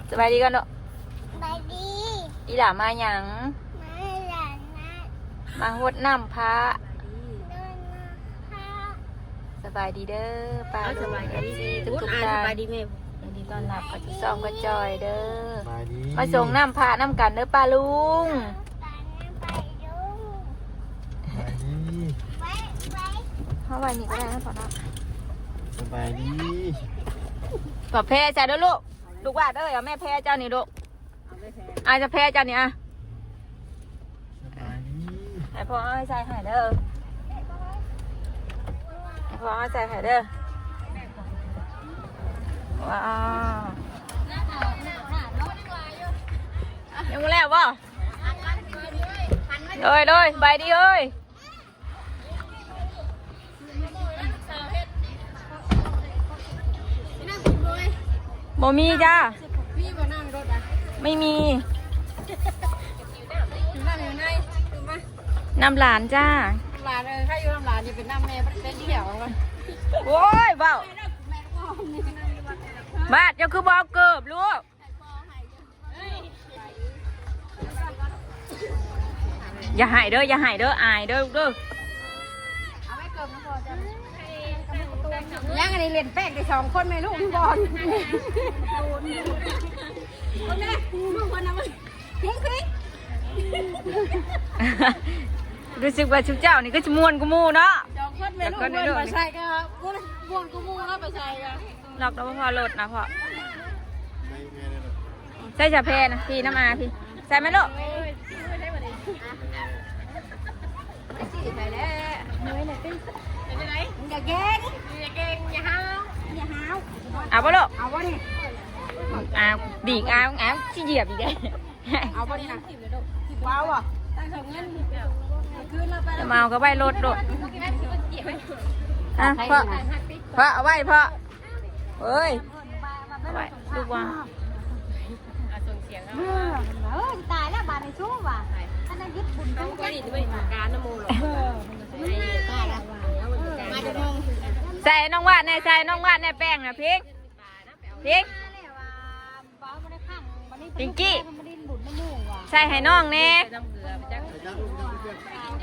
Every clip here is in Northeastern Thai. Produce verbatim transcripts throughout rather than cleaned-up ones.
สบายดีก่อนเนาะ สบายดี อีหล่ามาหยัง มาหลานนะ มาฮดน้ำพระ เดินมาพระ สบายดีเด้อป้า เอา ลุง สบายดี เอฟซี ทุกๆ ท่าน สบายดีแม่ ยินดีต้อนรับเข้าสู่ช่องป้าจอยเด้อ สบายดี มาส่งน้ำพระน้ำกันเด้อป้าลุง ตาน้ำไปลุง สบายดี ไว้ไว้ เพราะวันนี้ก็ได้นะพ่อเนาะ สบายดี กอดแพรจ้ะเด้อลูก ลูกว่าเด้อ เอาแม่แพรเจ้านี่ลูก เอาแม่แพร เอาจะแพรเจ้านี่อ่ะ สบายดี ให้พ่อเอาใส่ให้เด้อ ให้พ่อเอาใส่ให้เด้อ ว้าว ยังบ่แล้วบ่ โดย โดย สบายดีเอ้ย บ่มีจ้า มีบ่น้ำรถอ่ะ ไม่มี อยู่น้ำอยู่ใน คือมา น้ำหลานจ้า น้ำหลาน เออ ถ้าอยู่น้ำหลานนี่เป็นน้ำแม่ มันเป็นเดี่ยวกัน โอ้ย เว้า บาดเจ้าคือบ่เอาเกิบลูก อย่าให้เด้อ อย่าให้เด้อ อายเด้อลูกเด้อ ยังอันนี้เล่นแป้งได้สองคนแม่ลูกพี่บอล เอาแม่ลูกคนนั้นมา พิงพิง รู้สึกว่าชุมเจ้านี่ก็จะม่วนกว่าหมู่เนาะ สองคนแม่ลูก สองคนแม่ลูก ม่วนมาใส่ก็ม่วนกว่าหมู่แล้วไปใส่ก็ ล็อกแล้วบ่พอรถนะพ่อ ใส่ชาเพนะพี่น้ำอาพี่ ใส่ไหมลูก อย่าแกล้ง อย่าแกล้ง อย่าห้าว อย่าห้าว เอาบ่ลูก เอาบ่นี่ อ้าว ดีกอ้าว อ้าว สิเหยียบอีกเด้ เอาบ่นี่นะ ว้าวอ่ะ จะมาเอาก็ไว้รถลูก อ่ะพ่อ พ่อเอาไว้พ่อ เอ้ย เอาไว้ลูกว่า เออ เออ ตายแล้วบาดในชู้ว่ะ อันนั้นยึดบุญทั้ง ก็นี่ด้วยการนโมหรอ เออ มาจากโมง ใส่น้องวาดแน่ ใส่น้องวาดแน่ แป้งนะพิง พิง พิงกี้ ใส่ให้น้องแน่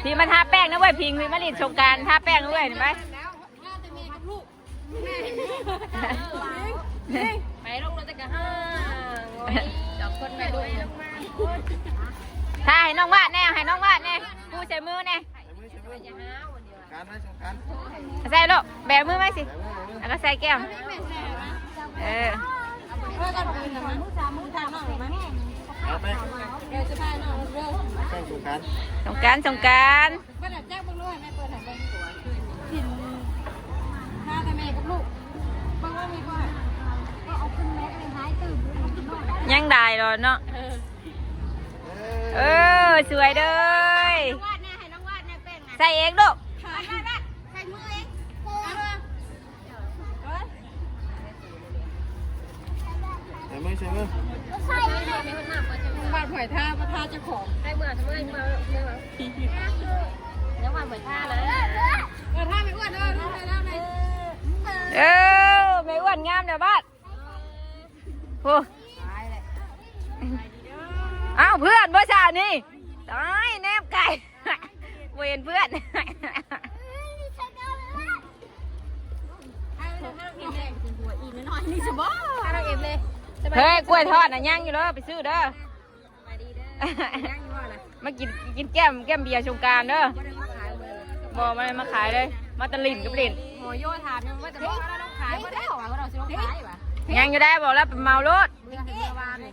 พี่มาทาแป้งนะเว้ย พิง พี่มาหลินสงกรานต์ ทาแป้งนะเว้ย เห็นไหม ไปลงรถจักรห้าง โอ้ย สองคนแม่ลูก ทาให้น้องวาดแน่ ให้น้องวาดแน่ คู่ใส่มือแน่ การไหมสงกรานต์ ใส่ลูก แบมือไหมสิ แล้วก็ใส่แก้ม เออ เอาไป แป้งสงกรานต์ สงกรานต์ สงกรานต์ เปิดหน่อยแจ้งเบิ่งด้วย แม่เปิดหน่อยเบิ่ง สินมาแต่แม่กับลูก เบิ่งว่ามีบ่ ก็เอาขึ้นแม่ไปหายตื่น ยังได้รอเนาะ เออ เออ สวยเด้ย วาดแน่ ให้น้องวาดแน่แป้งนะ ใส่เองลูก วาด วาด วาด ใส่มือเอง ใส่มือ ใส่มือ วาดหอยทาก วาดทากเจ้าของ ให้เมื่อ ให้เมื่อ เมื่อ แล้ววาดหอยทากนะ เออ ทากไม่อ้วน เออ ทากไปแล้วไง เออ ไม่อ้วนงามเนี่ยบ้าน โอ้ อ้าว เพื่อนบ่จ้านี่ ตาย แนมไก่ บ่เห็นเพื่อน เฮ้ย กล้วยทอดน่ะยังอยู่เด้อ ไปซื้อเด้อ มากิน กินแก้ม แก้มเบียร์สงกรานต์เด้อ บ่ ไม่ได้มาขายเลย มาแต่หลิ้นกับหลิ้น หมอโย่ถามยังว่าจะบอกว่าเราต้องขาย บ่ได้บอกว่าเราสิต้องขายว่ะ ยังอยู่ได้ บอกแล้วไปเหมารถ เมื่อเมื่อวานนี่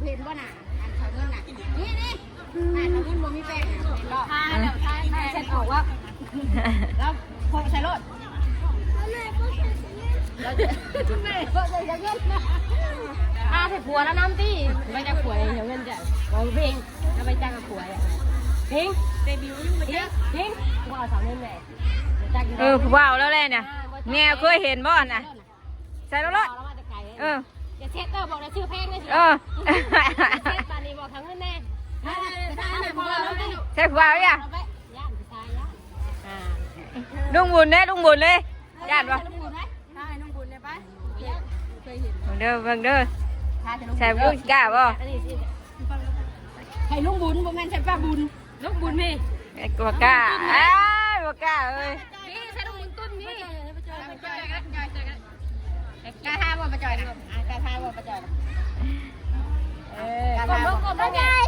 เห็นบ่น่ะ อันเขาเงินน่ะ นี่นี่ อันเขาเงินบ่มีแป้งน่ะ เห็นบ่ ทาแล้ว ทาแล้ว ฉันบอกว่า แล้วพกใส่รถ แล้วจะ แม่พกใส่เงิน พาใส่ผัวแล้วน้ำตี้ ไม่ได้ผัวเองเดี๋ยวเงินจะบอกเพลง แล้วไปจ้างกับผัวอ่ะ เพลง เดบิวต์อยู่มาจ้าง เพลง กูเอาสาวเงินแหละ เออ ผู้บ่าวแล้วแหละเนี่ย แม่เคยเห็นบ่น่ะ ใส่แล้วรถ เออ อย่าเช็ดเด้อ บอกเลยชื่อเพลงเลยสิ เออ เช็ดบาดนี้บอกทางเงินแน่ ใช่ผู้บ่าวเนี่ย ย่านผู้ชายย่าน อ่า ลุงบุญเด้ ลุงบุญเลย ย่านบ่ ลุงบุญไหม ใช่ ลุงบุญเนี่ยไป เคยเห็น เบิ่งเด้อ เบิ่งเด้อ ใส่ลูกกล้าบ่ ให้ลุงบุญ บ่แม่นใส่ป้าบุญ ลูกบุญมี บ่กล้า อ้ายบ่กล้าเอ้ย นี่ใส่ลูกบุญตุ้นมี กล้าท่าบ่ป้าจอยนะ อ่ะ กล้าท่าบ่ป้าจอยนะ เออ กล้าท่าบ่ ป้าจอย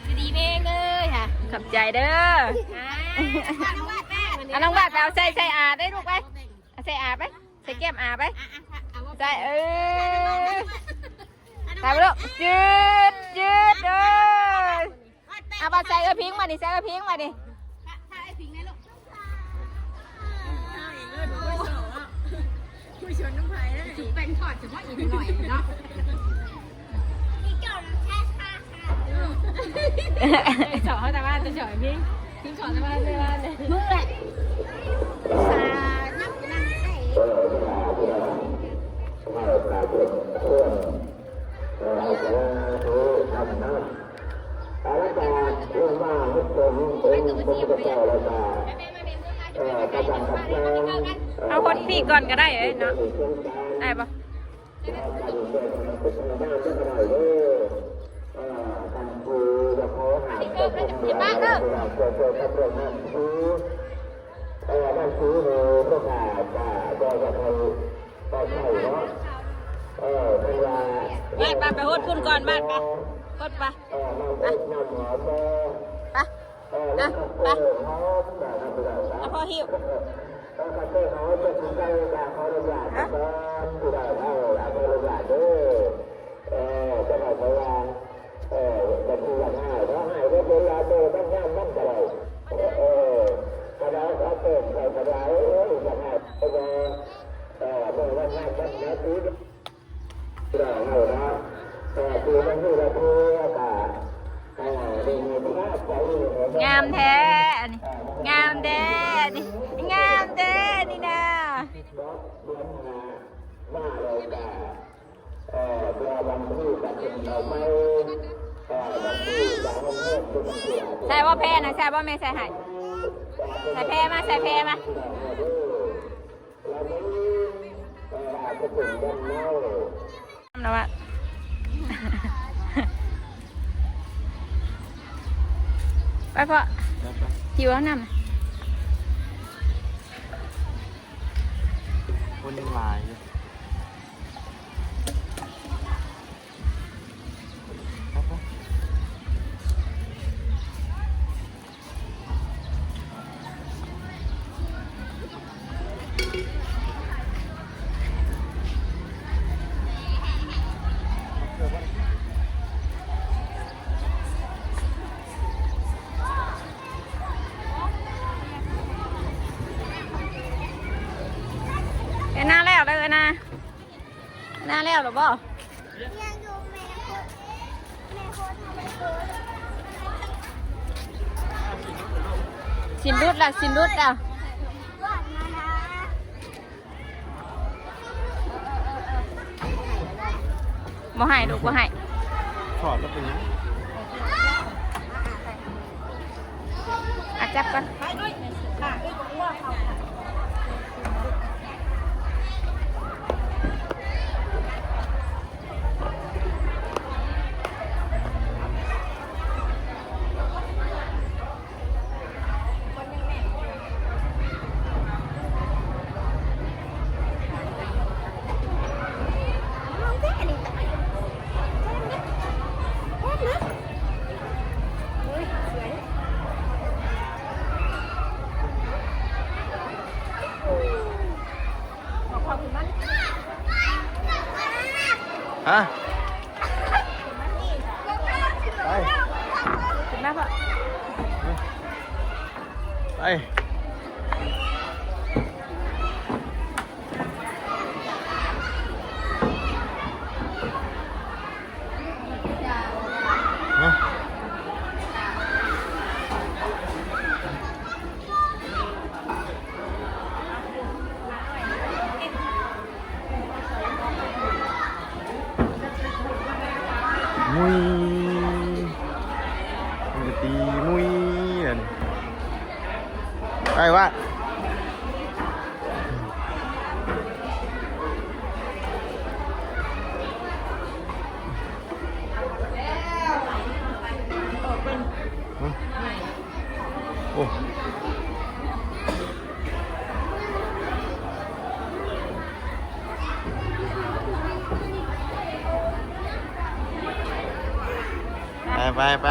สิดีเองเลยค่ะ ขอบใจเด้อ อ่า เอาน้องบาทไปเอาใส่ ใส่อาได้ลูกไป เอาใส่อาไป ใส่แก้มอาไป ใส่ เออ ไปไปลูก จืด จืด เอ้ย เอามาใส่เอ้ยพิงค์มาดิ ใส่เอ้ยพิงค์มาดิ คุยชวนน้องไพนะ เป็นถอดเฉพาะอีกหน่อยเนาะ เจาะเขาแต่ว่าจะเจาะพิง พิงเจาะแต่ว่าไม่ว่าเลย มึงแหละ สานับนั่งได้ เอาคนพี่ก่อนก็ได้เอ้ยเนาะ ได้ปะ เออนั่นคือในพวกข้าจะจะจะไปไปใช่เนาะ เออเพิ่นว่า บ้านไป ไปโฮดคุณก่อน บ้านไป โฮดไป เออน้ำอบน้ำหอมเนาะ ไป เออแล้วก็ ไป เออหอมแบบนั้นไปแล้วนะ เอาพ่อหิ้ว เออก็เจอหอมจะถึงใจจะขออนุญาตก่อนที่ได้เท่าขออนุญาตเด้อ เออจะบอกว่า เออจะคืออยากให้เนาะ ให้ก็เป็นยาโตตั้งย่านนั่นก็ได้ เออก็แล้วก็เติมใส่กระดาษ เอออยากให้ก็เออเมื่อวันนั้นวันนี้คือเราเนาะ เออคือมันคือเราเพื่อค่ะ เออดีมีภาพใจ งามแท้อันนี้ งามแท้อันนี้ งามแท้อันนี้นะ เนาะเดือนหามาเลยค่ะ ใส่บ่แพนะ ใส่บ่แม่ ใส่ให้ ใส่แพมา ใส่แพมา แล้วว่า ไปพ่อ หิวแล้วนำ คนยังหลายอยู่ เอ้ย หน้าแล้วเลยนะ หน้าแล้วหรือบ่ ยังอยู่แม่โพสแม่โพสทำไมโพสสินรุดละ สินรุดละ ก่อนมานะ บ่ให้ลูก บ่ให้ ถอดแล้วเป็นยัง อ่ะ จับก่อน ฮะ ไป ขึ้นมาพ่อ ไป ฮะ มุย มันจะตีมุยนั่น ไปวะ โอ้ ไป ไป ไป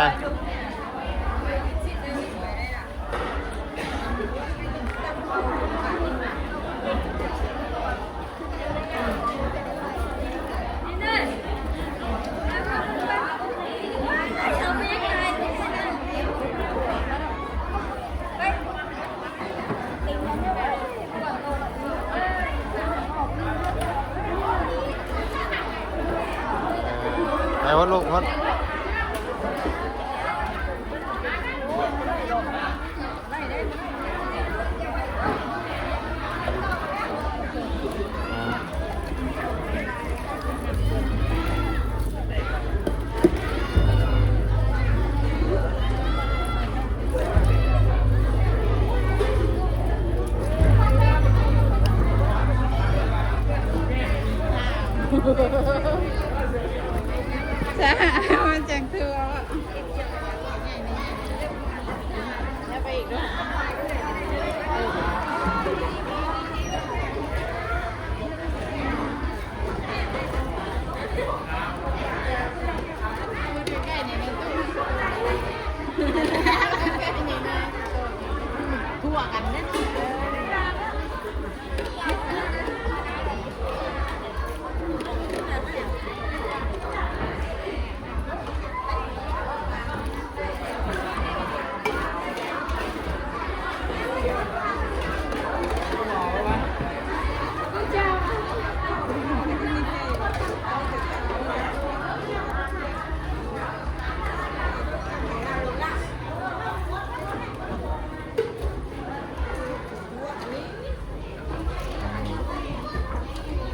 ไปวัดลูกวัด จ้า มันจังคือว่า แล้วไปอีกด้วย ทั่วกันเนี่ย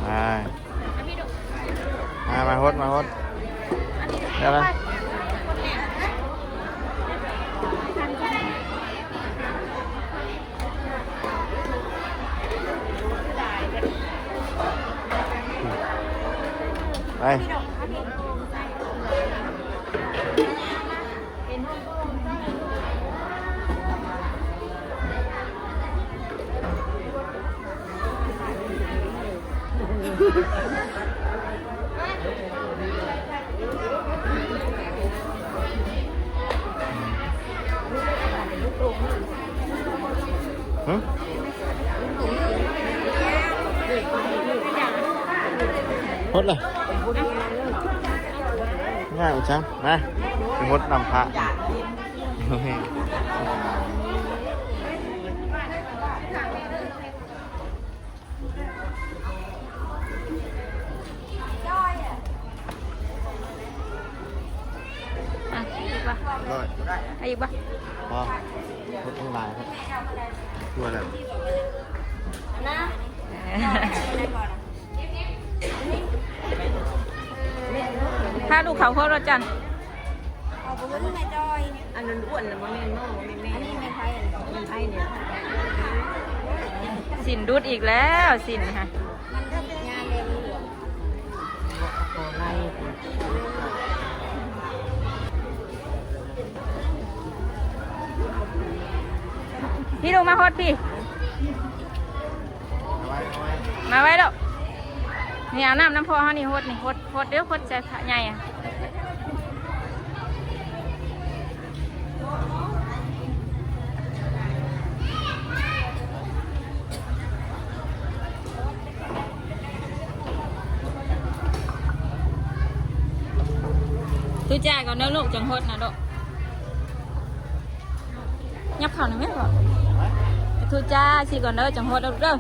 ไป มา มาฮด มาฮด เดี๋ยวนะ ไป หึ ฮดเลย ง่ายจัง มา ไปฮดนำพระ อ่ะ อีกปะ ร้อย อ่ะ อีกปะ พอ ฮดทั้งหลายครับ ทั่วแล้ว นะ เออ พาลูกเขาเข้ารถจันทร์ เอาไปเบิ่งแม่จอย อันนั้นอ้วนน่ะบ่แม่นน้อง บ่แม่นแม่ อันนี้แม่ไผอันนี้ ไผเนี่ย สิ้นดูดอีกแล้ว สิ้นค่ะ มันก็ติดงานเลย มันหลวม พี่ลุงมาฮดพี่ มาไว้แล้ว นี่เอาน้ำน้ำพอเฮานี่ฮดนี่ ฮด ฮดเด้อ ฮดใส่พระใหญ่อะ ทุจ่าก่อนเด้อลูก จังฮดนะลูก ยับเข่าหน่อยไหมบอก ทุจ่าสิก่อนเด้อ จังฮดเด้อลูกเด้อ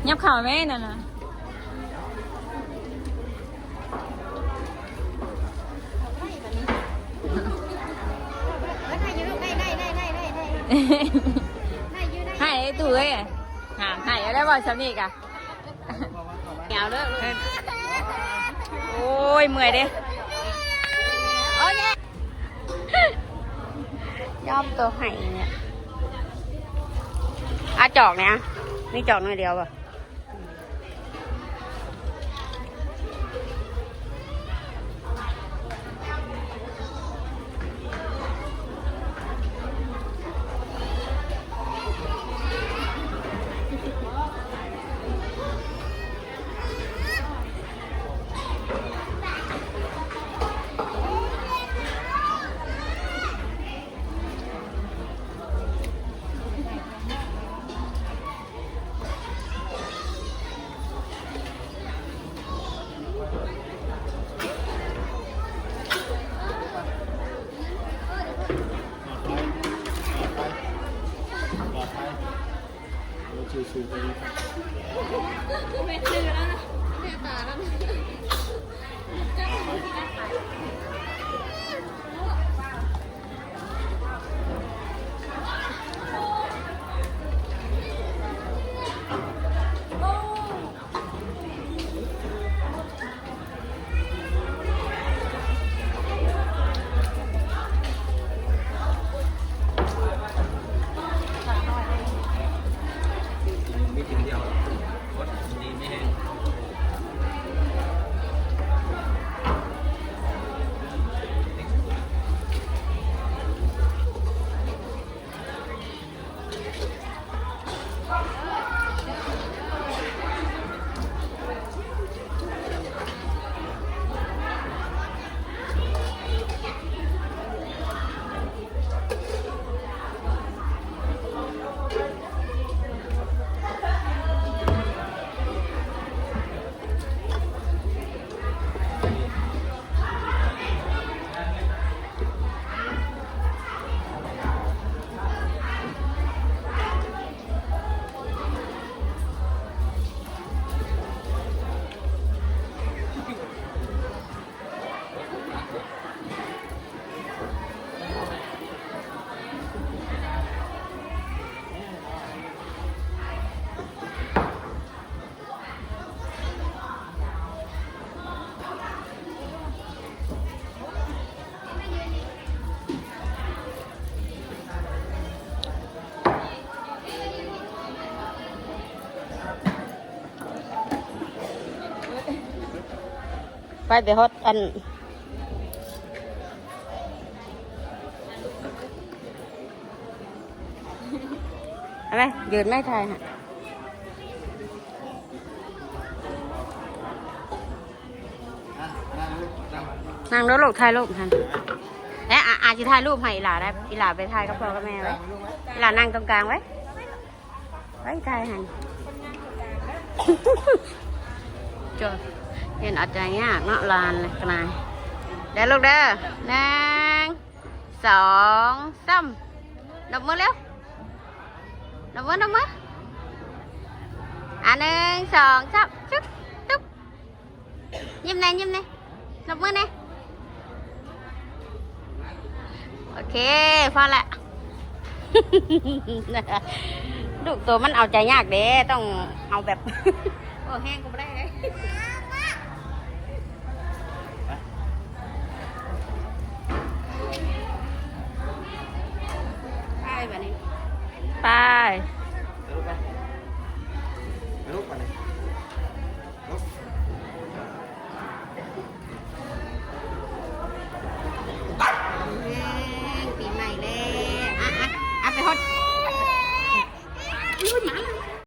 ยับเข่าไหมนั่นน่ะ ให้ไอ้ตู้เอ้ย ห่างให้แล้วได้บ่สามีกะ เดี๋ยวเด้อ โอ้ย เมื่อยเด้ โอ้ย ยอมตัวไห้เนี่ย อ่ะ จอกเนี่ย มีจอกหน่อยเดียวบ่ เ สูงๆไป ไปแต่ฮอดอัน เอาไหม ยืนไม่ถ่ายฮะ นั่งแล้วลูก ถ่ายรูปฮะ และอาอาจจะถ่ายรูปให้อีหลาได้ อีหลาไปถ่ายกับพ่อกับแม่ไว้ อีหลานั่งตรงกลางไว้ ไว้ถ่ายให้ จบ เห็นเอาใจยากเนาะ หลานเลยกนาย แล้วลูกเด้อ หนึ่ง สอง สาม นบมือเร็ว นบมือ นบมือ อ่ะ หนึ่ง สอง สาม จุ๊บ จุ๊บ ยิ้มแน่ ยิ้มแน่ นบมือแน่ โอเค พอละ ลูกตัวมันเอาใจยากเด้ ต้องเอาแบบ โอ้ แห้งก็ไม่ได้เลย ไปบัดนี้ ไป ไปลูกไป ไปลูกไปเลย ลูก ปีใหม่แล้ว อ่ะ อ่ะ อ่ะ ไปฮอด อุ้ย หมา